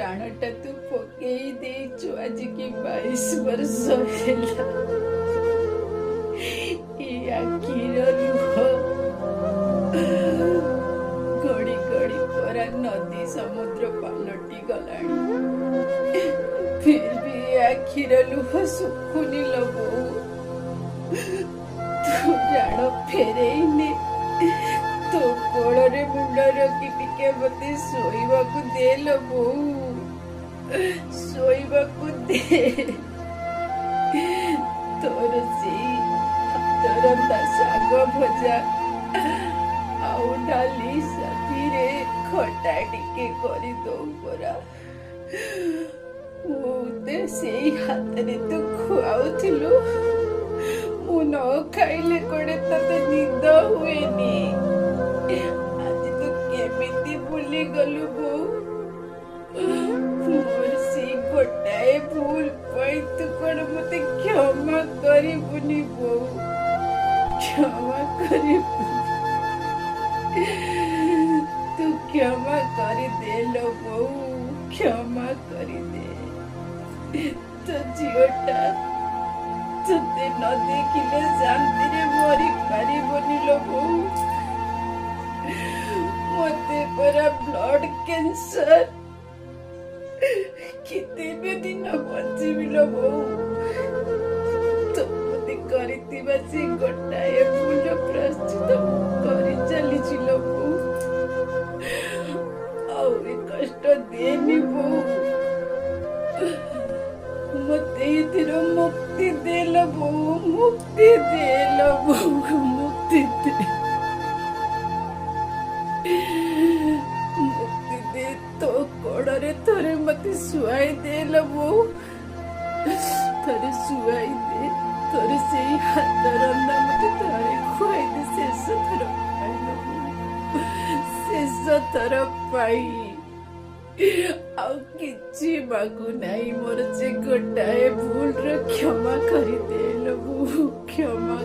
ରାଣଟା ତୁ ପକେଇ ଦେଇଛୁ ଆଜିକି 22 ବର୍ଷ ହେଲା। ଏ ଆଖିର ଲୁହ ଗଡ଼ି ଗଡ଼ି ପରା ନଦୀ ସମୁଦ୍ର ପାଲଟି ଗଲାଣି। ଫିର ବି ଏ ଆଖିର ଲୁହ ଶୁଖୁନି ଲୋ ବୋଉ। ତୁ ରାଣ ଫେରେଇ ନେ। ତୋ କୋଳରେ ମୁଣ୍ଡ ରଖି ଟିକେ ମତେ ଶୋଇବାକୁ ଦେ ଲୋ ବୋଉ, ଶୋଇବାକୁ ଦେ। ତୋର ସେଇ ହାତ ରନ୍ଧା ଶାଗ ଭଜା ଆଉ ଡାଲି ସାଥିରେ ଖଟା ଟିକେ କରିଦଉ ପରା। ମୁଁ ତ ସେଇ ହାତରେ ତୁ ଖୁଆଉଥିଲୁ। ମୁଁ ନ ଖାଇଲେ କୁଆଡେ ତତେ ନିଦ ହୁଏନି। ଆଜି ତୁ କେମିତି ଭୁଲିଗଲୁ ବୋଉ? ମୋର ସେଇ ଗୋଟାଏ ଭୁଲ ପାଇଁ ତୁ କଣ ମତେ କ୍ଷମା କରିବୁନି ବୋଉ? କ୍ଷମା କରିବୁନି? ତୁ କ୍ଷମା କରିଦେ ଲୋ ବୋଉ, କ୍ଷମା କରିଦେ। ତୋ ଝିଅଟା ତୋତେ ନ ଦେଖିଲେ ଶାନ୍ତିରେ ମରି ପାରିବନି ଲୋ ବୋଉ। ମତେ ପରା ବ୍ଲଡ କ୍ୟାନ୍ସର। କେତେ ବି ଦିନ ବଞ୍ଚିବି ଲୋ ବୋଉ? ତୋ ପ୍ରତି କରିଥିବା ସେ ଗୋଟାଏ ଭୁଲ ପ୍ରାୟଶ୍ଚିତ ମୁଁ କରି ଚାଲିଛି ଲୋ ବୋଉ। ଆଉ ଏ କଷ୍ଟ ଦେନି ବୋଉ। ମତେ ଏଥିରୁ ମୁକ୍ତି ଦେ ଲୋ ବୋଉ, ମୁକ୍ତି ଦେ ଲୋ ବୋଉ, ମୁକ୍ତି ଦେ, ମୁକ୍ତି ଦେ। ତୋ କୋଳରେ ଥରେ ମତେ ଶୁଆଇ ଦେ ଲୋ ବୋଉ, ଥରେ ଶୁଆଇ ଦେ। ତୋର ସେଇ ହାତ ରନ୍ଧା ମତେ ଥରେ ଖୁଆଇ ଦେ, ଶେଷ ଥର ପାଇଁ ଲୋ ବୋଉ, ଶେଷ ଥର ପାଇଁ। ଆଉ କିଛି ମାଗୁ ନାହିଁ। ମୋର ସେ ଗୋଟାଏ ଭୁଲର କ୍ଷମା କରିଦେ ଲୋ ବୋଉ, କ୍ଷମା।